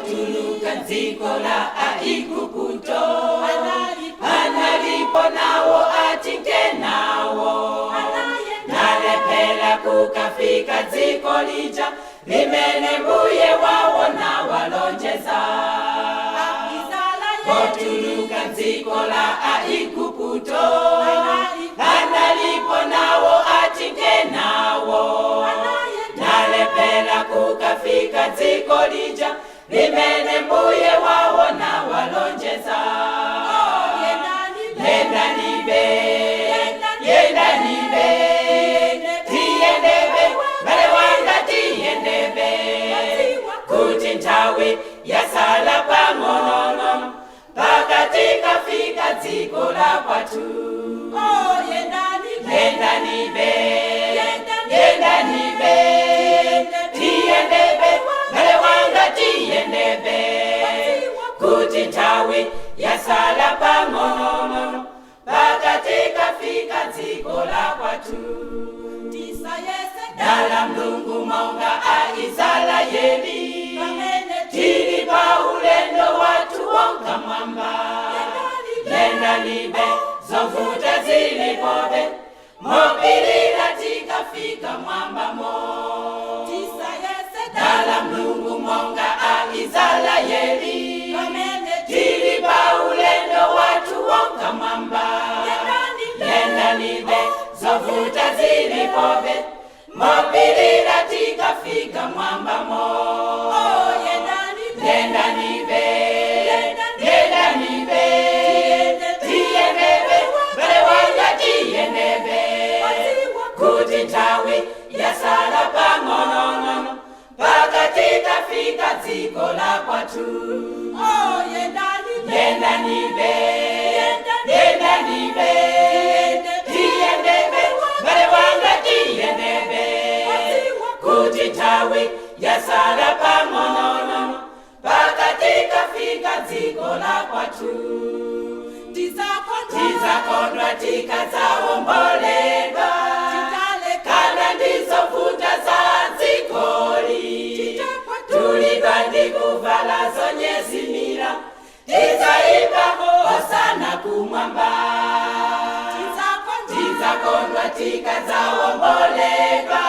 Potuluka dziko la Aiguputo, analipo nawo atinke nawo, nalephera kukafika dziko lija limene mbuye wawo nawalonjeza. Potuluka dziko la Aiguputo, analipo nawo atinke nawo, nalephera kukafika dziko lija limene mbuye wawo nawalonjeza. Yendanibe, yendanibe, tiyendebe, bale wanga, tiyendebe, kuti nthawi yasala pang'ono pakati kafika dziko la kwathu. Yendanibe, yendanibe, tiyendebe, bale wanga, tiyendebe, kuti nthawi yasala pang'ono pakati kafika dziko la kwathu. Dala Mlungu monga Aisraeli, tili pa ulendo watu wonka mwamba. Yendanibe, zovuta zilipobe, mopilira tikafika mwambamo. Dala Mlungu monga Aisraeli, tili pa ulendo watu wonka mwamba. Yendanibe, zovuta zilipobe, mopilira tikafika mwambamo. Yendanibe, yendanibe, tiyendebe, bale wanga, tiyendebe, kuti nthawi yasala pang'onono pakati kafika dziko la kwathu. Yendanibe, yendanibe, tiyendebe, bale wanga, tiyendebe, kuti nthawi yasala pang'onono pakati kafika dziko la kwathu. Tizakondwa tikadzawomboledwa, kana ndizovuta za dzikoli, tulidwa ndikuvala zonyezimira, tidzayimba hosana kumwamba. Tizakondwa tikadzawomboledwa.